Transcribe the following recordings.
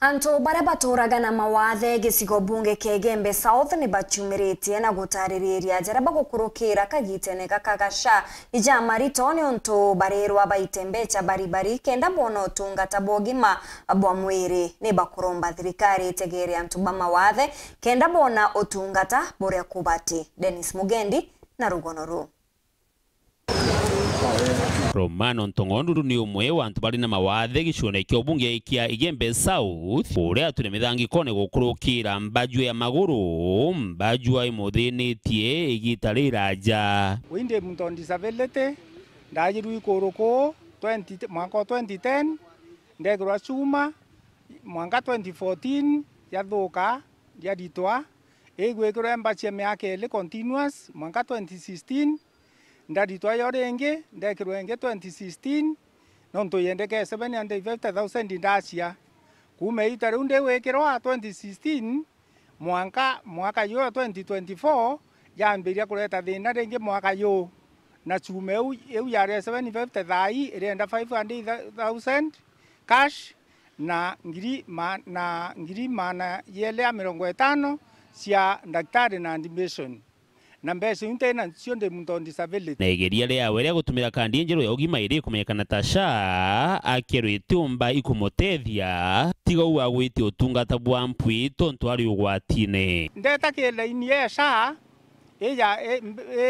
Antu baria baturaga na mawathe gicigo bunge kia Igembe South ni bachumiretie na gutaririria jaria bagukurukira kagitene gaka SHA ija marito ni untu barirwa baite mbecha baribari kenda bona utungata bwa bwa mwiri ni bakuromba thirikari itegere antu ba mawathe kenda bona utungata buria kubati. Dennis Mugendi na rugono ru. Romano Ntong'onduru ni umwe wa antu bari na mawathe gicigo kia bunge kia Igembe South uria atune mithangiko ni gukurukira mbaju ya maguru mbaju imuthinitie igita riraja winde muntu on disability ndajiru ikuruku 20 mwaka 2010 ndegirwa cuma mwaka 2014 yathuka yaritwa igwikirwa embachi miaka ili continuous mwaka 2016 ndaritwa yo ringi ndekirwa ingi 2016 nontu yendeke 750,000 ndacia kuma ita riu ndiwikirwa 2016 mwaka yo 2024 yambiria kureta thina ringi mwaka yo na cuma eu yari 750 thai irenda 500,000 cash na ngiri mana yele ya 50 cia daktari na admission na mbeca inte na cio ndi muntu on disability. Na igeria riawe ria gutumira kandi njeru ya ugima iri kumenyekana ta SHA akerwo itumba ikumutethia tiga uwa gwiti utungata bwa mpwi tontu ari ugwatine ndeta kilaini ya SHA ija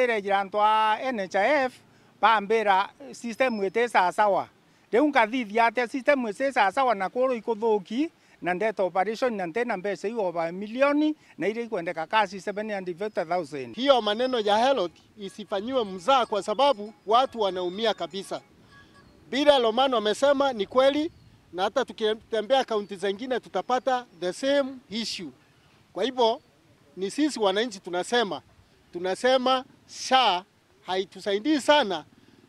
irejera antu a NHIF bambira system ite sawa riu ngathithia atia system ite sawa na kuru ikuthuki na ndeta operation na ndena mbeca iwo ba milioni na ile ikwendeka kasi 750,000. Hiyo maneno ya health isifanyiwe mzaa kwa sababu watu wanaumia kabisa. Bila Romano amesema ni kweli, na hata tukitembea kaunti zingine tutapata the same issue. Kwa hivyo ni sisi wananchi tunasema SHA haitusaidii sana.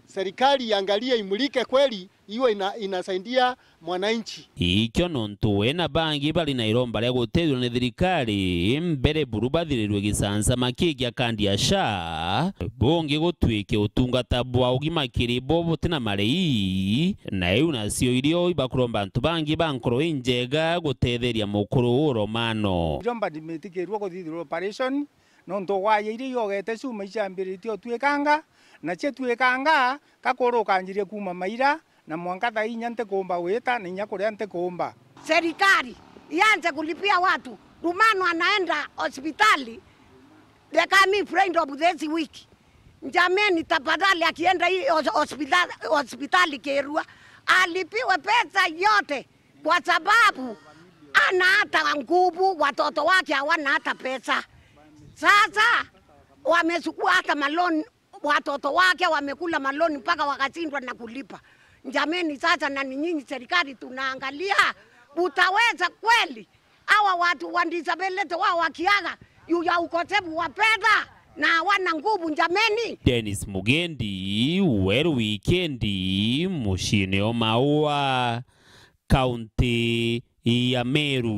Serikali iangalie imulike kweli iwe inasaidia mwananchi. Ikyo nontu wena bangi bali na iromba lya gutethio ni thirikari mbere buru bathirirwe gisansa makigia kandi ya SHA bungi gutwike utungata bwa ugima kiribo butina marei na iu nacio irio ibakuromba antu bangi bankoro injega gutetheria mukuru Romano. Iromba ndimetikirwo guthithirwo operation nontu waye irio yogete cuma icambiritie tuikanga na che tuikanga kakuru kanjirie kuma maira na mwanka thaa inya ntikumba wita na inya kuria ntikumba. Serikali ianze kulipia watu. Romano anaenda hospitali they come friend of this week. Jameni tafadhali akienda hii hospitali Kerua alipiwe pesa yote kwa sababu ana hata nguvu, watoto wake hawana hata pesa. Sasa wamesukua hata maloni, watoto wake wamekula maloni mpaka wakashindwa na kulipa. Jameni sasa na nyinyi serikali tunaangalia utaweza kweli hawa watu wa disability wao wakiaga ya ukosefu wa pesa na hawana nguvu jameni. Dennis Mugendi, Weru Wikendi, Mushine Maua, Kaunti ya Meru.